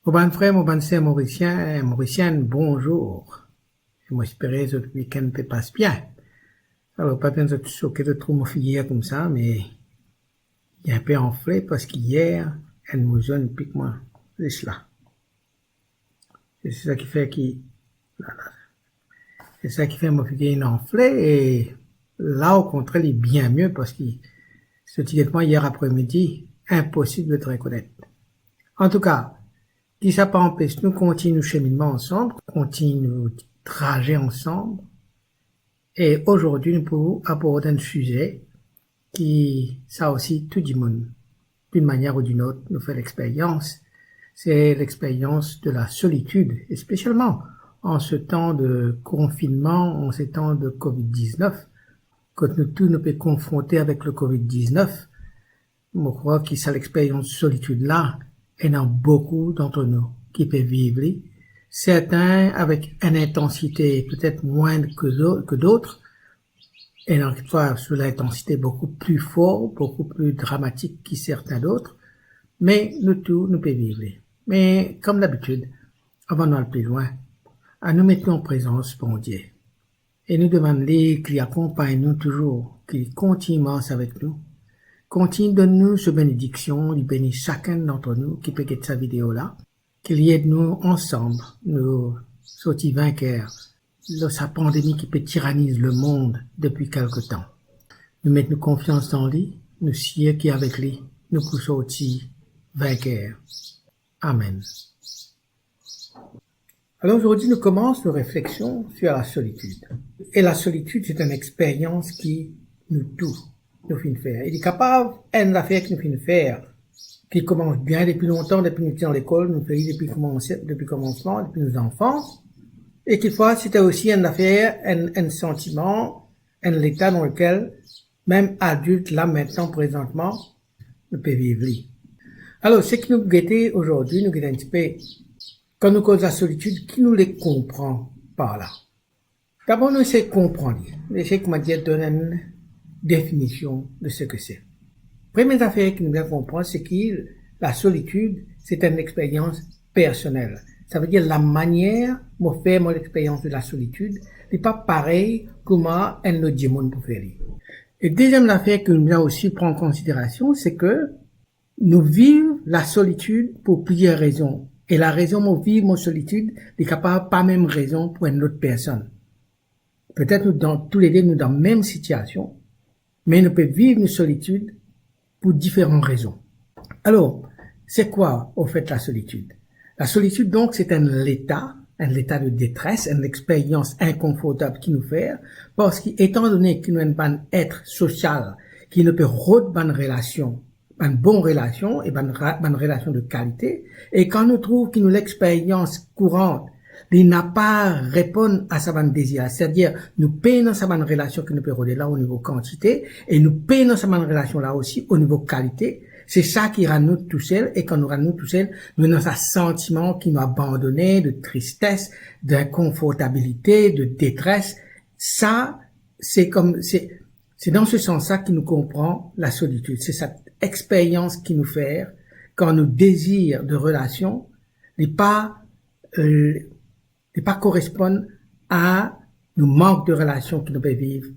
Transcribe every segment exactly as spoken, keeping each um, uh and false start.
Mo bann frer, mo bann ser morisien, morisienn, bonzour. E mo espere zot wikenn pe pas bien. Alor, pa bizin zot soke zot trouv mo figir koumsa, me li inpe anfle parski yer, enn mouzoun pik mwa zis la. E se sa ki fer ki, la, la. Se sa ki fer mo figir inn anfle, e la, okontrer, li bien mie parski so ti get mwa yer apremidi, inposib de rekonet. Antouka, ki sa pa anpes nou kontign nou seminman ansam, kontign nou traze ansam. E azordi, nou pou abord enn size ki sa osi tou dimoun, d'une manière ou d'une autre, nou fer lexperyans. Se lexperyans de la solitude, espesialman an se tan de konfinnman, an se tan de covid diznef, kot nou tou nou pe konfronte avek le covid diznef. Mo krwar ki sa lexperyans solitid la, ena boukou dantre nou ki pe viv li, sertin avek enn intansite petet mwin ke do-, ke dot, ena kikfwa so lintansite boukou pli for, boukou pli dramatik ki sertin dot, me nou tou, nou pe viv li. Me, kom dabitid, avan nou al pli lwin, anou met nou an prezans Bondie. E nou demann li ki li akonpagn nou touzour, ki li kontign mars avek nou, kontign donn nou so benediksion, li beni sakenn dantre nou ki pe get sa video la, ki li ed nou ansam, nou sorti vinker lor sa pandemi ki pe tiraniz lemond depi kelke tan. Nou met nou konfians dan li, nou sir ki avek li, nou pou sorti vinker. Amen. Alors aujourd'hui, nous commençons nos réflexions sur la solitude. E la solitid, se enn experyans ki nou tou, nou finn fer. E li kapav enn zafer ki nou finn fer, ki koumans bien depi lontan, depi nou ti dan lekol, nou fer li depi koumans-, depi koumansman, depi nou zanfans. E kikfwa, se ti osi enn zafer, enn, enn santiman, enn leta dan lekel mem adilt la, aster, prezantman, nou pe viv li. Alor, seki nou gete azordi, nou gete enn tipe, kan nou koz la solitid, ki nou le konpran par la? Dabor, nou esey konpran li. Nou esey, kouma dir, donn enn definision de seki se. Premie zafer ki nou bizin konpran, se ki la solitid, se enn experyans personel. Savedir, lamanier mo fer mo lexperyans de la solitid, li pa parey kouma enn lot dimoun pou fer li. E deziem zafer ki nou bizin osi pran an konsiderasion, se ki nou viv la solitid pou plizier rezon. E larezon mo viv mo solitid, li kapav pa mem rezon pou enn lot personn. Petet nou dan, toulede nou dan mem sitiasion, me nou pe viv nou solitid pou diferan rezon. Alor, se kwa, anfet, la solitid? La solitid, donk, se enn leta, enn leta de detres, enn experyans inkonfortab ki nou fer, parski, etandone ki nou enn bann et sosial, ki nou pe rod bann relasion, bann bon relasion e bann ra-, bann relasion de kalite, e kan nou trouv ki nou lexperyans kouran, li napa reponn a sa bann dezir la, setadir nou pena sa bann relasion ki nou pe rode la o nivo kantite, e nou pena sa bann relasion la osi o nivo kalite, se sa ki rann nou tousel, e kan nou rann nou tousel, nou ena sa santiman ki nou abandone, de tristes, dinkonfortabilite, de detres. Sa, se kom, se, se dan se sans sa ki nou konpran la solitid. Se sa experyans ki nou fer kan nou dezir de relasion, li pa, euh, li pa koresponn a nou mank de relasion ki nou pe viv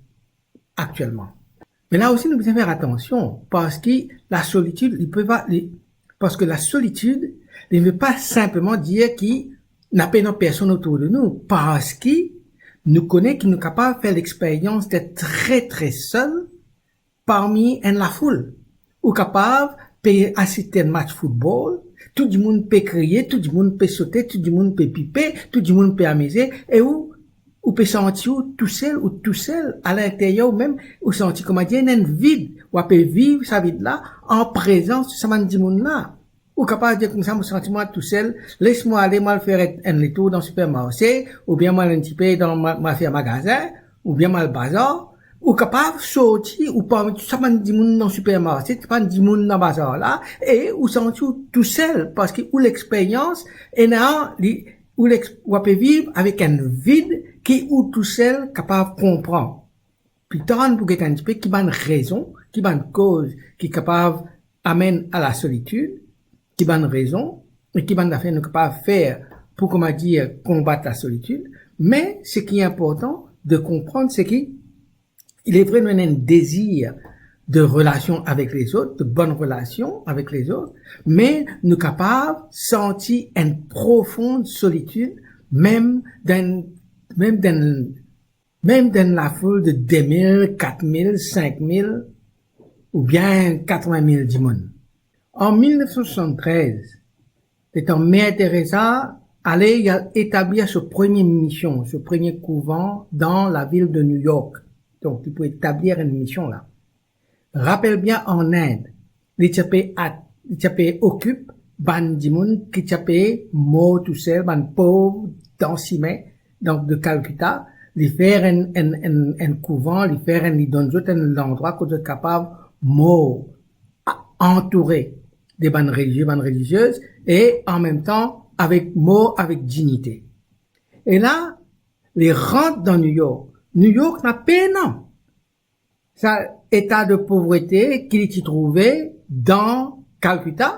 aktielman. Me la osi, nou bizin fer atansion, parski la solitid, li pe pa, li, parski la solitid, li ve pa sinpleman dir ki napa ena personn otour de nou, parski nou kone ki nou kapav fer lexperyans d'être très, très seul parmi enn lafoul. Ou kapav pe asiste enn match football, tou dimoun pe kriye, tou dimoun pe sote, tou dimoun pe pipe, tou dimoun pe amize, e ou, ou pe santi ou tousel, ou tousel, alinteryer ou mem, ou santi, kouma dir, ena enn vid, ou ape viv sa vid la, an prezans de sa bann dimoun la. Ou kapav dir koumsa, mo santi mwa tousel, les mwa ale, mo al fer enn, enn letour dan sipermarse, oubien mo al enn tipe dan, mo al, mo al fer magazin, oubien mo al bazar. Ou kapav sorti, ou parmi tou sa bann dimoun dan sipermarse, sa bann dimoun dan bazar la, e ou santi ou tousel, parski ou lexperyans, ena, li, ou lex-, ou ape viv avek enn vid ki ou tousel kapav konpran. Pli tar, nou pou get enn tipe ki bann rezon, ki bann koz ki kapav amenn a la solitid, ki bann rezon, e ki bann zafer nou kapav fer pou, kouma dir, konbat lasolitid. Me seki inportan de konprann, seki, il est vrai, nou ena enn dezir de relasion avek lezot, de bonn relasion avek lezot, me nou kapav santi enn profon solitid, mem dan, mem dan, mem dan lafoul de de mil, kat mil, sink mil oubien katrevin mil dimoun. An mil nef san swasann-trez, letan Mer Teresa ale, li al etablir so premie mision, so premie kouvan dan lavil de New York. Donk, li pou etablir enn mision la. Rapel bien, an Ind, li ti pe at-, li ti pe okip bann dimoun ki ti pe mor tousel, bann pov dan sime, donk de Calcutta. Li fer enn, enn, enn, enn kouvan, li fer enn, li donn zot enn landrwa kot zot kapav mor a-, antoure de bann relizie, bann reliziez, e anmemtan avek mor avek dignite. E la, li rant dan New York. New York ena pena sa eta de povrete ki li ti trouve dan Calcutta,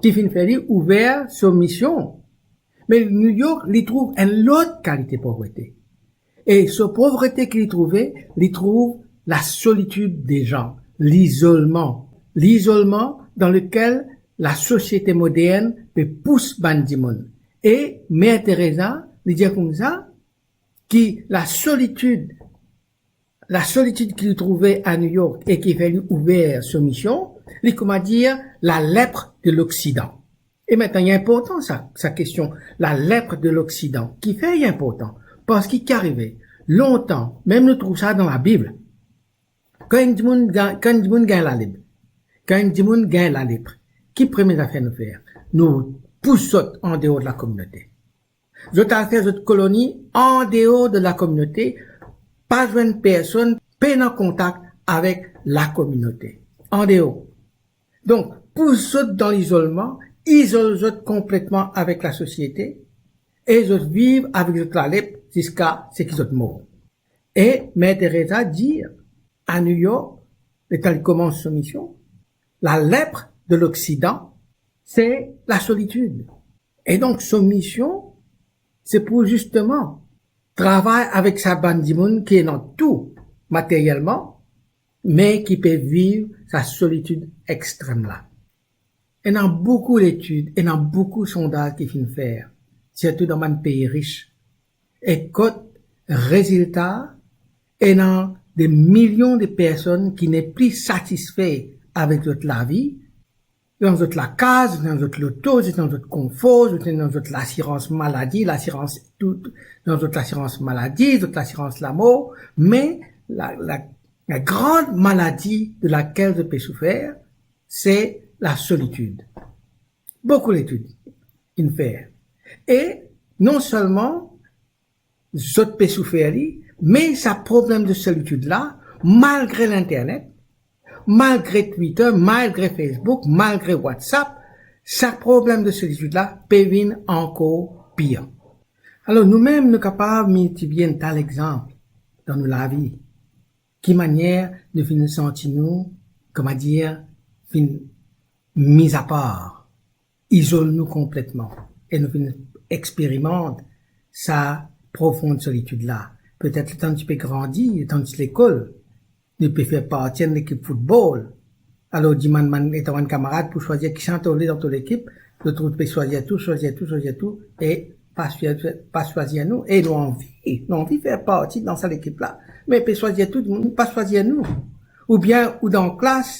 ki finn fer li ouver so mision. Me New York, li trouv enn lot kalite povrete. E so povrete ki li trouve, li trouv lasolitid de zan, lizolman. Lizolman dan lekel lasosiete modern pe pous bann dimoun. E Mer Teresa, li dir koumsa, ki lasolitid, lasolitid ki li trouve a New York e ki fer li ouver so mision, li, kouma dir, la lèpre de l'Occident. E aster, li inportan sa, sa kestion, la lèpre de l'Occident. Kifer li inportan? Parski ki arive? Lontan, mem nou trouv sa dan Labib. Kan enn dimoun ga-, kan enn dimoun gagn lalep, kan enn dimoun gagn lalep, ki premie zafer nou fer? Nou pous zot andeor de lakominote. Zot al fer zot koloni andeor de lakominote, pa zwenn personn, pena kontak avek lakominote. Andeor. Donk, pous zot dan lizolman, izol zot konpletman avek lasosiete, e zot viv avek zot lalep ziska seki zot mor. E Mer Teresa dir a New York, letan li koumans so mision, la lèpre de l'Occident, se lasolitid. E donk, so mision, se pou zisteman travay avek sa bann dimoun ki ena tou materielman, me ki pe viv sa solitid extrem la. Ena boukou letid, ena boukou sondaz ki finn fer, sirtou dan bann pei ris. E kot rezilta, ena de milion de personn ki nepli satisfe avek zot lavi, dan zot lakaz, dan zot loto, dan zot konfor, dan zot lasirans maladi, lasirans tou, dan zot lasirans maladi, zot lasirans lamor, me la, la, la gran maladi de lakel zot pe soufer, se lasolitid. Boukou letid inn fer. E non selman zot pe soufer li, me sa problem de solitid la, malgre linternet, malgre Twitter, malgre Facebook, malgre WhatsApp, sa problem de solitid la pe vinn ankor pir. Alor, nou mem, nou kapav miltiplie enn ta lexanp dan nou lavi. Ki manier nou finn santi nou, kouma dir, finn mis apar, izol nou konpletman, e nou finn experimant sa profon solitid la. Petet letan ti pe grandi, letan ti lekol, nou pe fer parti enn lekip foutbol. Alor, dimann bann, letan bann kamarad pou swazir kisannla to le dan to lekip, zot trouv pe swazir tou, swazir tou, swazir tou, e pa swazir, pa swazir nou, e nou anvi, nou anvi fer parti dan sa lekip la, me pe swazir tou, dimoun pa swazir nou. Oubien ou dan klas,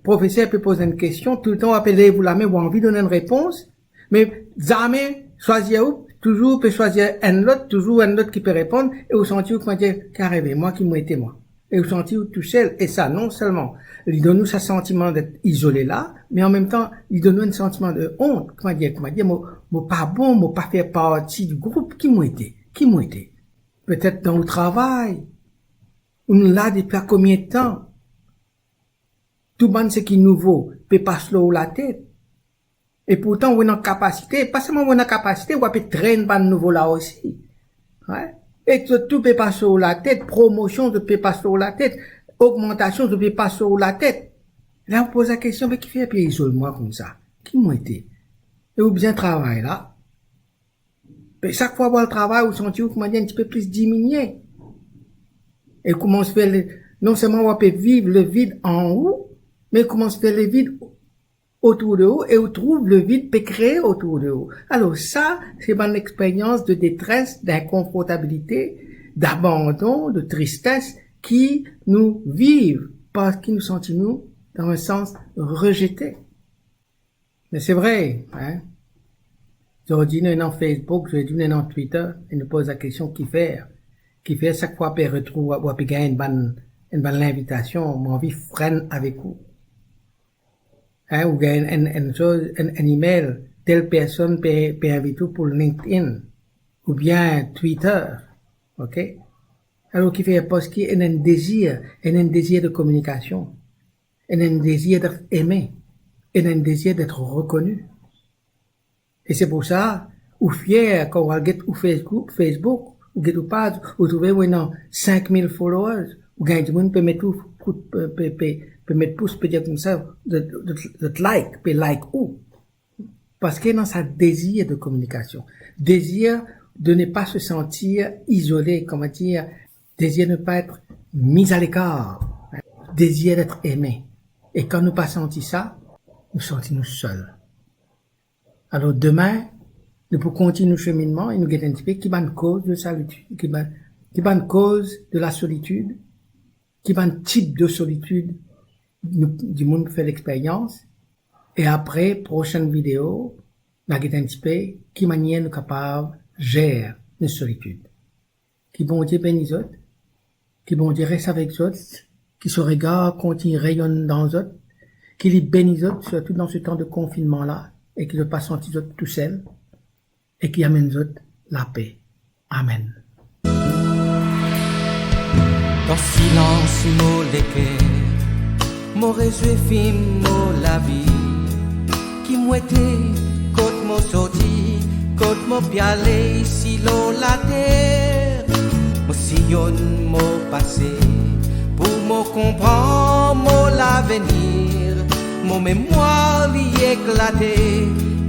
profeser pe poz enn kestion, toultan ou ape lev ou lame, ou anvi donn enn repons, me zame swazir ou, touzour pe swazir enn lot, touzour enn lot ki pe reponn, e ou santi ou, kouma dir, ki arive mwa, ki mo ete mwa. E ou santi ou tousel, e sa non selman li donn ou sa santiman det izole la, me anmemtan li donn ou enn santiman de ont, kouma dir, kouma dir, mo, mo pa bon, mo pa fer parti di group, ki mo ete, ki mo ete. Petet dan ou travay, ou la depi konbien tan, tou bann seki nouvo pe pas lor ou latet. E pourtan, ou ena kapasite, pa selman ou ena kapasite, ou ape trenn bann nouvo la osi. Wi. E zot tou pe pas lor ou latet, promosion zot pe pas lor ou latet, ogmantasion zot pe pas lor ou latet. La ou poz lakestion, me kifer pe izol mwa koumsa? Ki mo ete? e ou bizin travay la. Pe sak fwa ou al travay, ou santi ou koumadir enn tipe plis diminie. E koumans fer le, non selman ou pe viv le vid an ou, me koumans fer le vid otour de ou e ou trouv le vid pe kree otour de ou. Alor sa, se bann experyans de detres, d'inkonfortabilite, d'abandon, de tristes ki nou viv parski nou santi nou, dan enn sans, rezete. Me se vre, hein? Zordi nou ena Facebook, zordi nou ena Twitter, e nou poz lakestion, kifer? Kifer sak fwa pe retrouv, ou pe gagn enn bann, enn bann linvitasion, mo anvi frenn avek ou. Hein, ou gagn enn, enn soz, enn, enn email, tel personn pe, pe invit ou pou LinkedIn, oubien Twitter, ok? Alor kifer? Parski ena enn dezir, ena enn dezir de kominikasion, ena enn dezir d'être aimé, ena enn dezir d'être reconnu. E se pou sa, ou fier kan ou al get ou Facebook, Facebook, ou get ou paz, ou trouve ou ena sink mil followers, ou gagn dimoun pe met ou, pe, pe, pe, pe met pous, pe dir koumsa, zot, zot, zot like, pe like ou. Parski ena sa dezir de kominikasion, dezir de ne pas se sentir isolé, kouma dir, dezir de ne pas être mis à l'écart, dezir d'être aimé. E kan nou pa santi sa, nou santi nou sel. Alor, demin, nou pou kontign nou seminnman e nou get enn tipe ki bann koz de solitid, ki bann, ki bann koz de la solitid, ki bann tip de solitid nou, dimoun pou fer lexperyans. E apre, prosenn video, nou a get enn tipe ki manier nou kapav zer nou solitid. Ki Bondie beni zot, ki Bondie res avek zot, ki so regar kontign reyonn dan zot, ki li beni zot, sirtou dan se tan de konfinnman la, e ki zot pa santi zot tousel, e ki amenn zot lape. Amen. Dan silans mo leker, mo rezwi fim mo lavi. Ki mo ete, kot mo sorti, kot mo pe ale isi lor later. Mo siyonn mo pase, pou mo konpran mo lavenir. Mo memwar li eklate,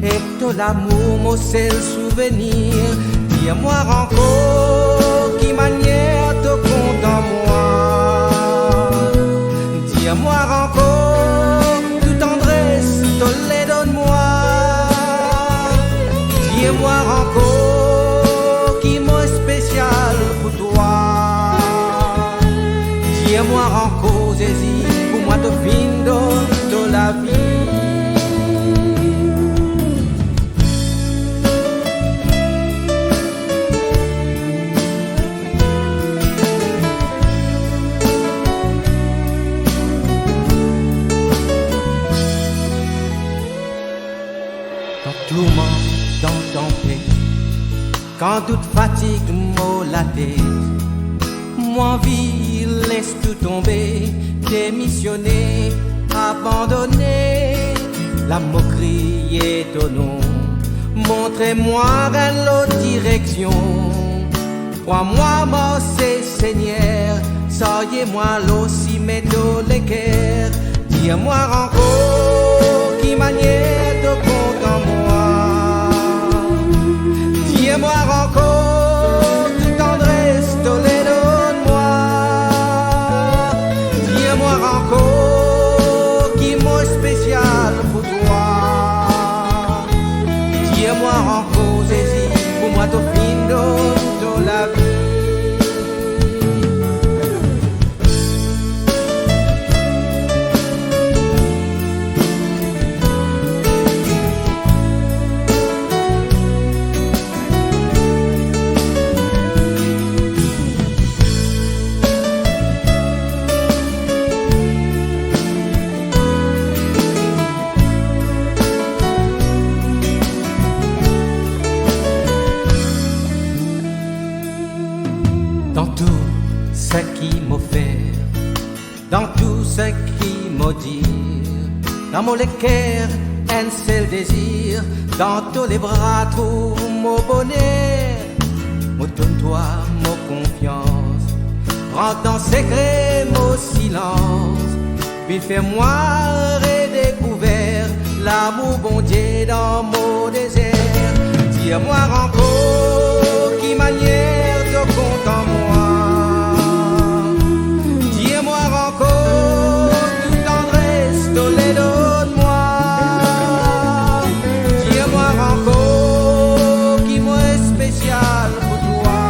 ek to lamour mo sel souvenir. Dir mwa ankor ki manier to kontan mwa. Dir mwa ankor tou tandres to le donn mwa. Dir mwa ankor ki mo spesial pou twa. Dir mwa ankor, Zezi, pou mwa to finn donn to lavi. Dan tourman, dan tanpet, kan dout fatig mo latet, mo anvi les tou tonbe, demisione, abandone. La mo kriye to nom, montre mwa enn lot direksion. Pran mwa marse, Segner, sarye mwa lor sime to leker. Dir mwa ankor ki manier to kontan mwa. Dir mwa ankor tou tandres to le donn mwa. Dir mwa ankor ki mo spesial pou twa. Dir mwa ankor, Zezi, pou mwa to finn donn to lavi. Dan tou seki mo fer, dan tou seki mo dir, dan mo leker enn sel dezir, dan to lebra trouv mo boner. Mo donn twa mo konfians, rant dan sekre mo silans, vinn fer mwa redekouver Lamour Bondie dan mo dezer. Dir mwa ankor ki manier to kontan mwa. Dir mwa ankor tou tandres to le donn mwa. Dir mwa ankor ki mo spesial pou twa.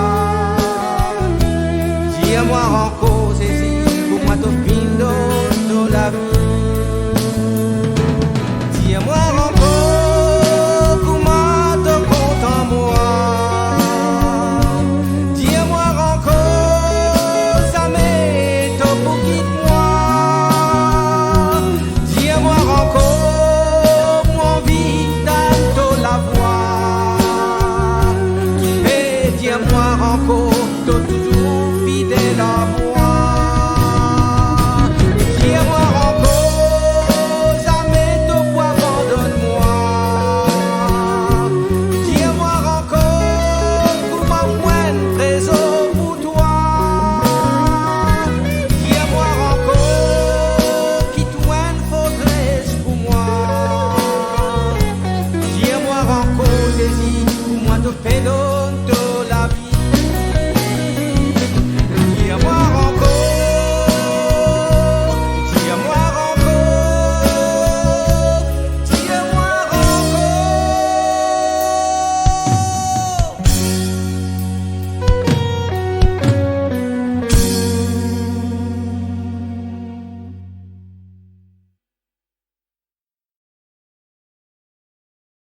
Dir mwa ankor, Zezi, kouma to finn donn to lavi